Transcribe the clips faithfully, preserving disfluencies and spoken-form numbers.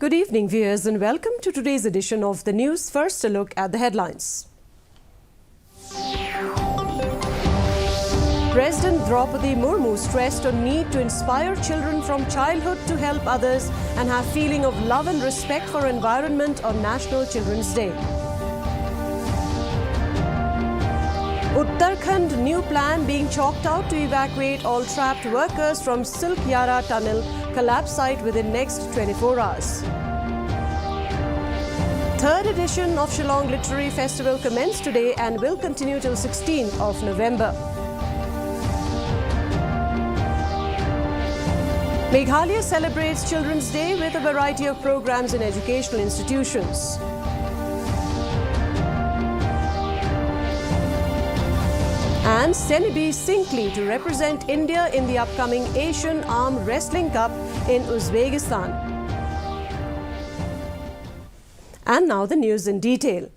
Good evening, viewers, and welcome to today's edition of the news. First, a look at the headlines. President Draupadi Murmu stressed on need to inspire children from childhood to help others and have feeling of love and respect for environment on National Children's Day. Uttarakhand, new plan being chalked out to evacuate all trapped workers from Silkyara tunnel collapse site within next twenty-four hours. Third edition of Shillong Literary Festival commenced today and will continue till sixteenth of November. Meghalaya celebrates Children's Day with a variety of programs in educational institutions. And Senebi Sinkley to represent India in the upcoming Asian Arm Wrestling Cup in Uzbekistan. And now the news in detail.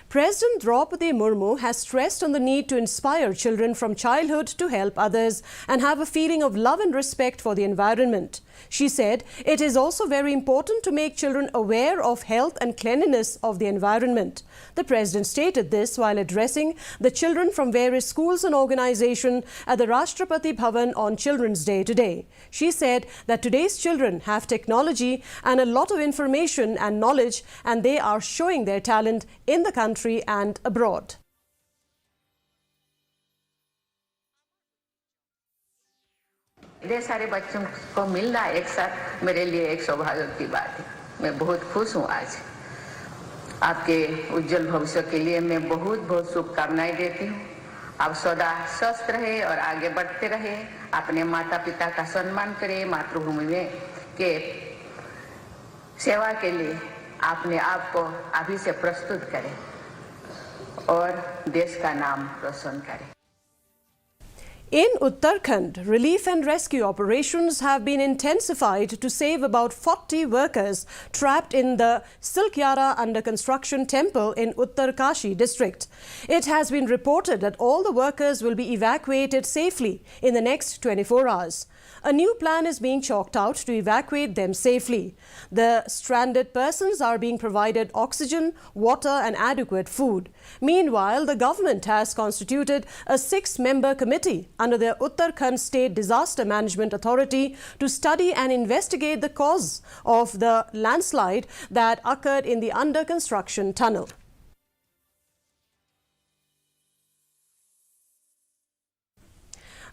President Draupadi Murmu has stressed on the need to inspire children from childhood to help others and have a feeling of love and respect for the environment. She said it is also very important to make children aware of health and cleanliness of the environment. The president stated this while addressing the children from various schools and organization at the Rashtrapati Bhavan on Children's Day today. She said that today's children have technology and a lot of information and knowledge, and they are showing their talent in the country and abroad. इतने सारे बच्चों को मिलना एक साथ मेरे लिए एक सौभाग्य की बात है। मैं बहुत खुश हूँ आज। आपके उज्जवल भविष्य के लिए मैं बहुत बहुत शुभकामनाएं देती हूँ। आप सदा स्वस्थ रहे और आगे बढ़ते रहे। अपने माता पिता का सम्मान करें, मातृभूमि में के सेवा के लिए अपने आप को अभी से प्रस्तुत करें और देश का नाम रोशन करें। In Uttarakhand, relief and rescue operations have been intensified to save about forty workers trapped in the Silkyara under construction temple in Uttarkashi district. It has been reported that all the workers will be evacuated safely in the next twenty-four hours. A new plan is being chalked out to evacuate them safely. The stranded persons are being provided oxygen, water, and adequate food. Meanwhile, the government has constituted a six-member committee under the Uttarakhand State Disaster Management Authority to study and investigate the cause of the landslide that occurred in the under-construction tunnel.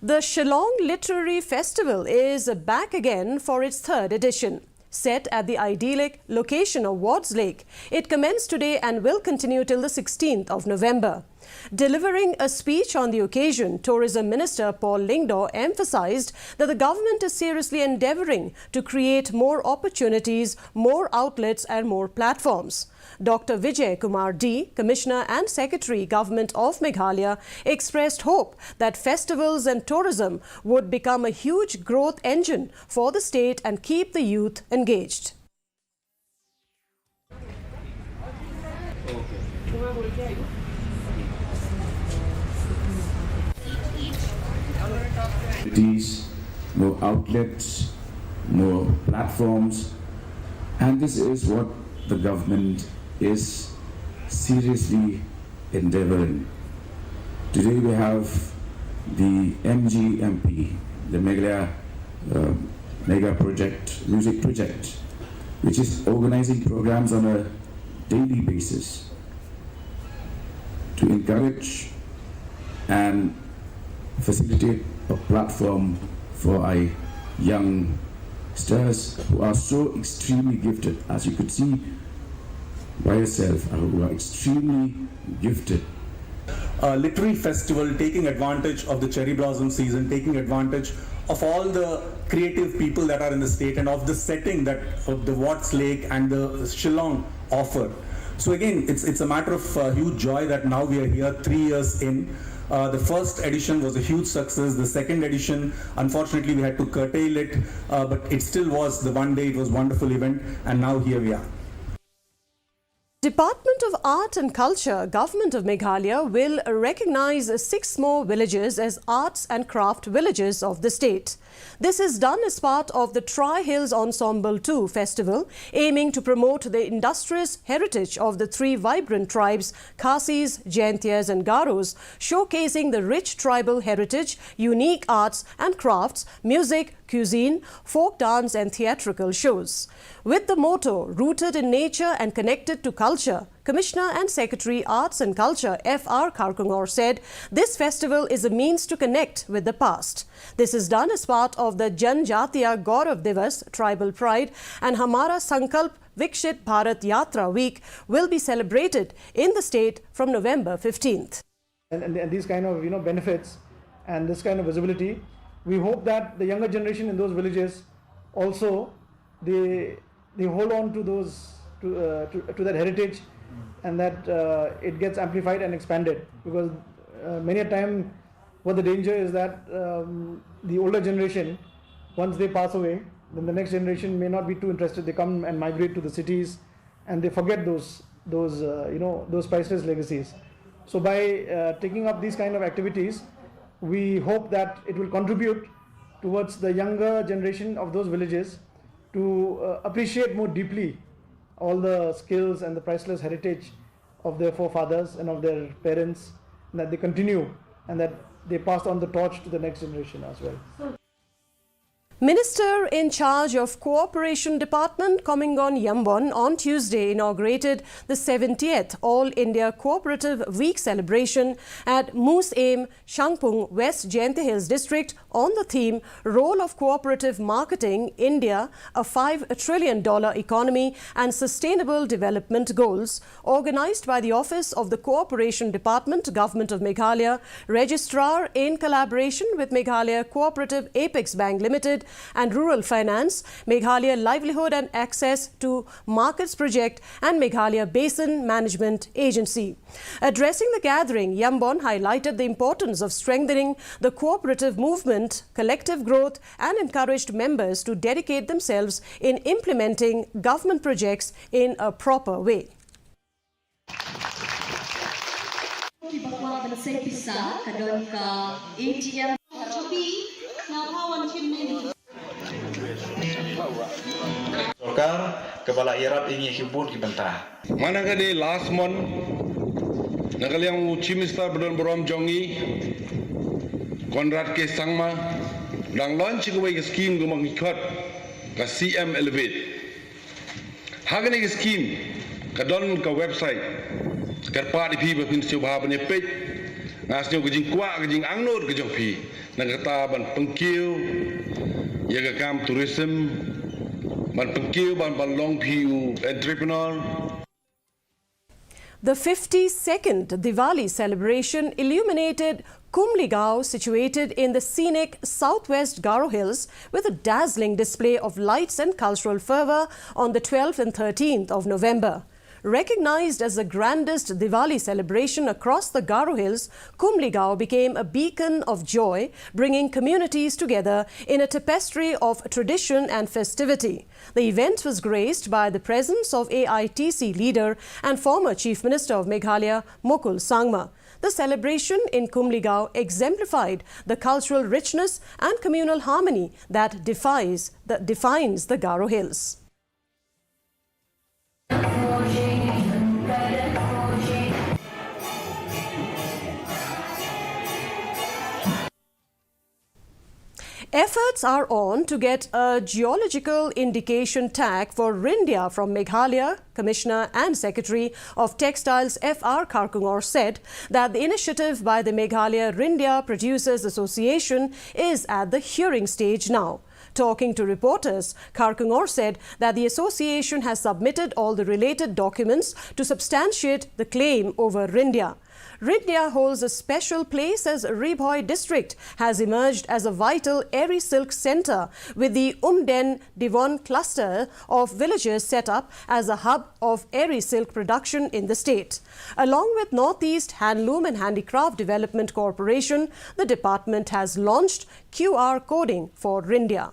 The Shillong Literary Festival is back again for its third edition. Set at the idyllic location of Wards Lake, it commenced today and will continue till the sixteenth of November. Delivering a speech on the occasion, Tourism Minister Paul Lyngdoh emphasized that the government is seriously endeavoring to create more opportunities, more outlets, and more platforms. Doctor Vijay Kumar D, Commissioner and Secretary, Government of Meghalaya, expressed hope that festivals and tourism would become a huge growth engine for the state and keep the youth engaged. These more outlets, more platforms, and this is what the government is seriously endeavoring. Today we have the M G M P, the Meghalaya uh, Mega Project, Music Project, which is organizing programs on a daily basis to encourage and facilitate a platform for our youngsters who are so extremely gifted, as you could see by yourself, uh, who are extremely gifted. A literary festival taking advantage of the cherry blossom season, taking advantage of all the creative people that are in the state and of the setting that of the Wards Lake and the Shillong offer. So again, it's it's a matter of uh, huge joy that now we are here three years in. Uh, the first edition was a huge success. The second edition, unfortunately, we had to curtail it, uh, but it still was the one day. It was a wonderful event, and now here we are. Department of Art and Culture, Government of Meghalaya will recognize six more villages as arts and craft villages of the state. This is done as part of the Tri Hills Ensemble two festival, aiming to promote the industrious heritage of the three vibrant tribes, Khasis, Jainyas and Garos, showcasing the rich tribal heritage, unique arts and crafts, music, cuisine, folk dance and theatrical shows. With the motto, "Rooted in nature and connected to culture," Commissioner and Secretary Arts and Culture F R Kharkongor said this festival is a means to connect with the past. This is done as part of the Janjatiya Gaurav Divas, Tribal Pride, and Hamara Sankalp Viksit Bharat Yatra Week will be celebrated in the state from November fifteenth. And, and, and these kind of, you know, benefits and this kind of visibility, we hope that the younger generation in those villages also, they, they hold on to those, to, uh, to, to that heritage, and that, uh, it gets amplified and expanded, because, uh, many a time what the danger is that, um, the older generation, once they pass away, then the next generation may not be too interested. They come and migrate to the cities, and they forget those, those, uh, you know, those priceless legacies. So by, uh, taking up these kind of activities, we hope that it will contribute towards the younger generation of those villages to, uh, appreciate more deeply all the skills and the priceless heritage of their forefathers and of their parents, and that they continue and that they pass on the torch to the next generation as well. Minister in charge of Cooperation Department Komenglong Yambon on Tuesday inaugurated the seventieth All India Cooperative Week celebration at Musem, Shangpung, West Jaintia Hills District on the theme, "Role of Cooperative Marketing, India, a five trillion dollar economy and sustainable development goals," organized by the Office of the Cooperation Department, Government of Meghalaya, Registrar, in collaboration with Meghalaya Cooperative Apex Bank Limited and Rural Finance, Meghalaya Livelihood and Access to Markets Project, and Meghalaya Basin Management Agency. Addressing the gathering, Yambon highlighted the importance of strengthening the cooperative movement, collective growth, and encouraged members to dedicate themselves in implementing government projects in a proper way. Ki ba kwah ban send pisa, ka don ka A T M. Sorkar kaba la ïarap ïa ngi ha ki bun ki bynta. Nga na kane last month, na ka liang u Chief Minister ba don burom jong ngi, Conrad K Sangma, dang launch kawei ka scheme kaba ngi khot ka C M Elevate. Ha kane ka scheme ka don ka website. Kyrpad ïa phi ba phin sngewbha ban ïa peit. Nga sngew ka jingkwah, ka jingangnud ka jong phi na kata ban pynkiew ïa ka kam tourism, ban pynkiew, ban, ban long phi u entrepreneur. The fifty-second Diwali celebration illuminated Kumligaon, situated in the scenic southwest Garo Hills, with a dazzling display of lights and cultural fervour on the twelfth and thirteenth of November. Recognized as the grandest Diwali celebration across the Garo Hills, Kumligaon became a beacon of joy, bringing communities together in a tapestry of tradition and festivity. The event was graced by the presence of A I T C leader and former Chief Minister of Meghalaya, Mukul Sangma. The celebration in Kumligaon exemplified the cultural richness and communal harmony that defies, that defines the Garo Hills. Efforts are on to get a geological indication tag for Rindia from Meghalaya. Commissioner and Secretary of Textiles F R Kharkongor said that the initiative by the Meghalaya Rindia Producers Association is at the hearing stage now. Talking to reporters, Kharkongor said that the association has submitted all the related documents to substantiate the claim over Rindia. Rindia holds a special place as Ri Bhoi district has emerged as a vital eri silk centre, with the Umden Diwon cluster of villages set up as a hub of eri silk production in the state. Along with Northeast Handloom and Handicraft Development Corporation, the department has launched Q R coding for Rindia.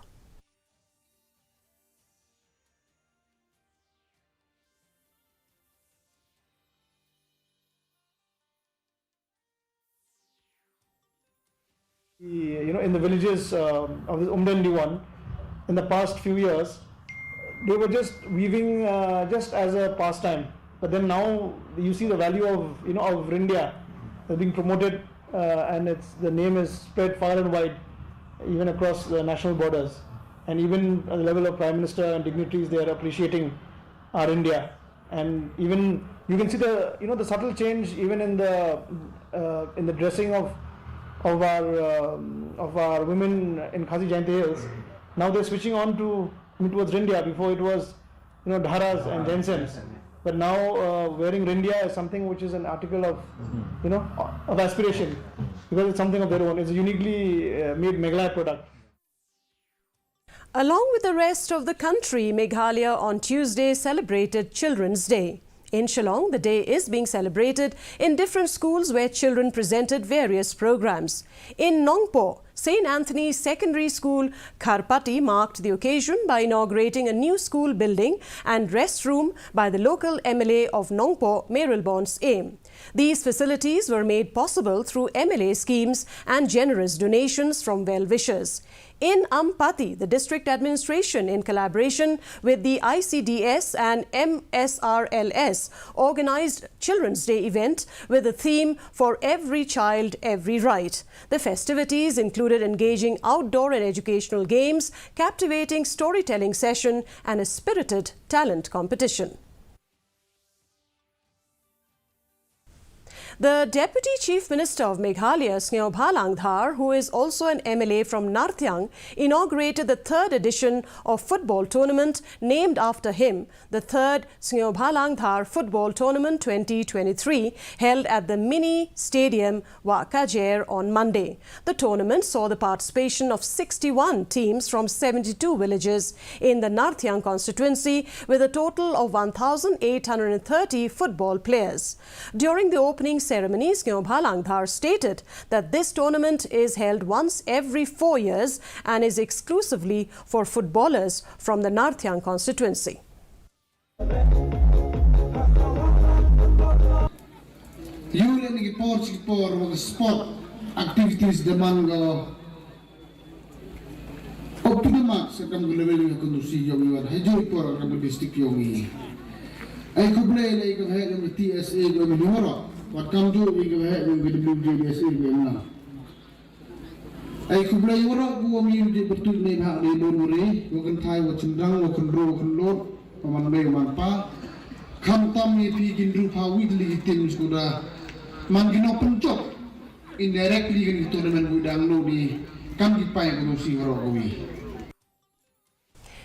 You know, in the villages uh, of this Umden Diwan, in the past few years, they were just weaving uh, just as a pastime. But then now you see the value of, you know, of Rindia being promoted, uh, and it's, the name is spread far and wide, even across the national borders. And even at the level of Prime Minister and dignitaries, they are appreciating our Rindia. And even you can see the, you know, the subtle change even in the uh, in the dressing of of our um, of our women in Khasi Jaintia Hills. Now they're switching on to, I mean, towards Rindia. Before it was, you know, dharas and jensems, but now uh, wearing Rindia is something which is an article of, you know, of aspiration, because it's something of their own. It's a uniquely uh, made Meghalaya product. Along with the rest of the country, Meghalaya on Tuesday celebrated Children's Day. In Shillong, the day is being celebrated in different schools where children presented various programs. In Nongpoh, Saint Anthony's Secondary School, Kharpati marked the occasion by inaugurating a new school building and restroom by the local M L A of Nongpoh, Mayralborn Syiem. These facilities were made possible through M L A schemes and generous donations from well-wishers. In Ampati, the district administration, in collaboration with the I C D S and M S R L S, organized Children's Day event with the theme For Every Child, Every Right. The festivities included engaging outdoor and educational games, captivating storytelling session, and a spirited talent competition. The Deputy Chief Minister of Meghalaya, Sniawbhalang Dhar, who is also an M L A from Narthiang, inaugurated the third edition of football tournament named after him, the third Sniawbhalang Dhar Football Tournament twenty twenty-three, held at the Mini Stadium, Wahkajer, on Monday. The tournament saw the participation of sixty-one teams from seventy-two villages in the Narthiang constituency, with a total of one thousand eight hundred thirty football players. During the opening ceremony, Sniawbhalang Dhar stated that this tournament is held once every four years and is exclusively for footballers from the Narthiang constituency. Ïa lehni ki por shi ki por wa ka sport activities da man ko up to the mark sa kam ka level ïa ka nusi ïong ïa ha jong i por kam ka district ïong i. Ai khublei leh ïa ka heh ïong ka T S A ïong ka Horo. Wat kam ju ïa ka heh ïong ka W J D S A ïong ka Ai khublei waroh kum ïa u dei pyrtuid ne bha ne bun wari wa kynthai wa chynrang wa kynru wa kynlut wa man mei wa man pa. Khamtam ïa phi ki hynru pha wi tylli ki tim shuda man ki nongpynjop indirectly kane ka tournament wi dang lu di kam ki paip ka nongsi waroh ka wi.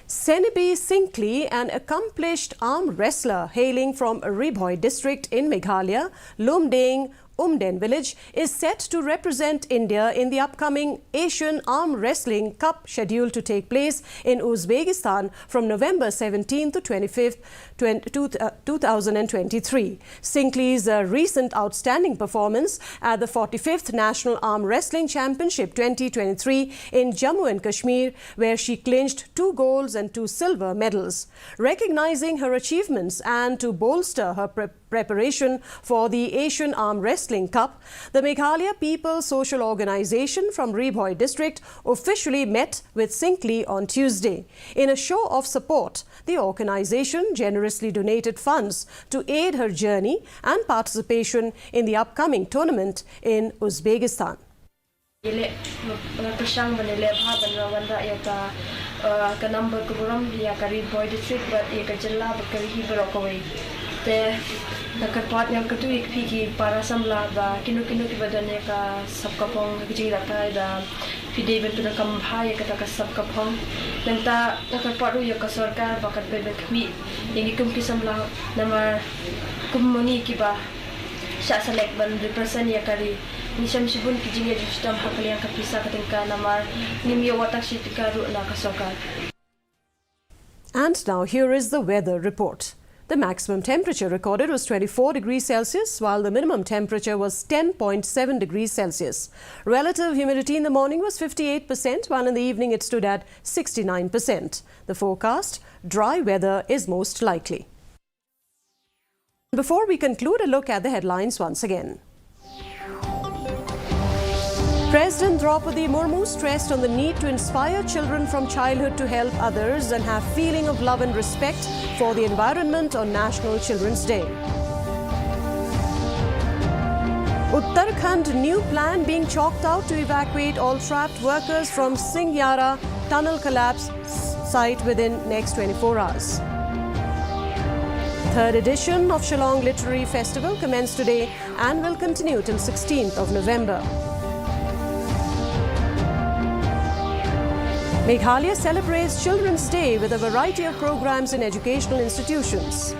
Senibi Syngkli, an accomplished arm wrestler hailing from Ri Bhoi district in Meghalaya, Lumding, Umden village, is set to represent India in the upcoming Asian Arm Wrestling Cup scheduled to take place in Uzbekistan from November seventeenth to twenty-fifth, twenty, two, uh, two thousand twenty-three. Syngkli's uh, recent outstanding performance at the forty-fifth National Arm Wrestling Championship twenty twenty-three in Jammu and Kashmir, where she clinched two golds and two silver medals. Recognizing her achievements and to bolster her pre- preparation for the Asian Arm Wrestling Cup, the Meghalaya People Social Organization from Ri Bhoi District officially met with Syngkli on Tuesday. In a show of support, the organization generously donated funds to aid her journey and participation in the upcoming tournament in Uzbekistan. Ïaleh nga pyrshang ban ïaleh bha ban wanrah ïa ka, eh, ka number ka burom ïa ka Ri Bhoi District bad ïa ka jylla bad ka ri hi baroh kawei. Te nga kyrpad nga kyrkhu ïa phi ki para samla ba kino kino kiba don ïa ka sap ka phong ka jingïalehkai ba phi dei ban pyndonkam bha ïa kata ka sap ka phong. Nangta nga kyrpad ruh ïa ka sorkar ba kan peit ban khmih ïa ngi kum ki samla namar kum ma ngi kiba shah select ban represent ïa ka ri. Ngi shem shibun ki jingïaid jingshitom ha ka liang ka pisa ka tyngka namar ngim ïoh wat tang shi tyngka ruh na ka sorkar. And now here is the weather report. The maximum temperature recorded was twenty-four degrees Celsius, while the minimum temperature was ten point seven degrees Celsius. Relative humidity in the morning was fifty-eight percent, while in the evening it stood at sixty-nine percent. The forecast: dry weather is most likely. Before we conclude, a look at the headlines once again. President Draupadi Murmu stressed on the need to inspire children from childhood to help others and have feeling of love and respect for the environment on National Children's Day. Uttarakhand, new plan being chalked out to evacuate all trapped workers from Singyara tunnel collapse site within next twenty-four hours. Third edition of Shillong Literary Festival commenced today and will continue till sixteenth of November. Meghalaya celebrates Children's Day with a variety of programs in educational institutions.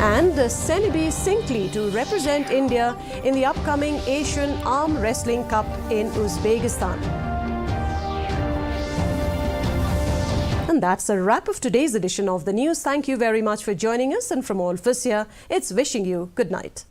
And Senebi Sinkli to represent India in the upcoming Asian Arm Wrestling Cup in Uzbekistan. And that's a wrap of today's edition of the news. Thank you very much for joining us, and from all of us here, it's wishing you good night.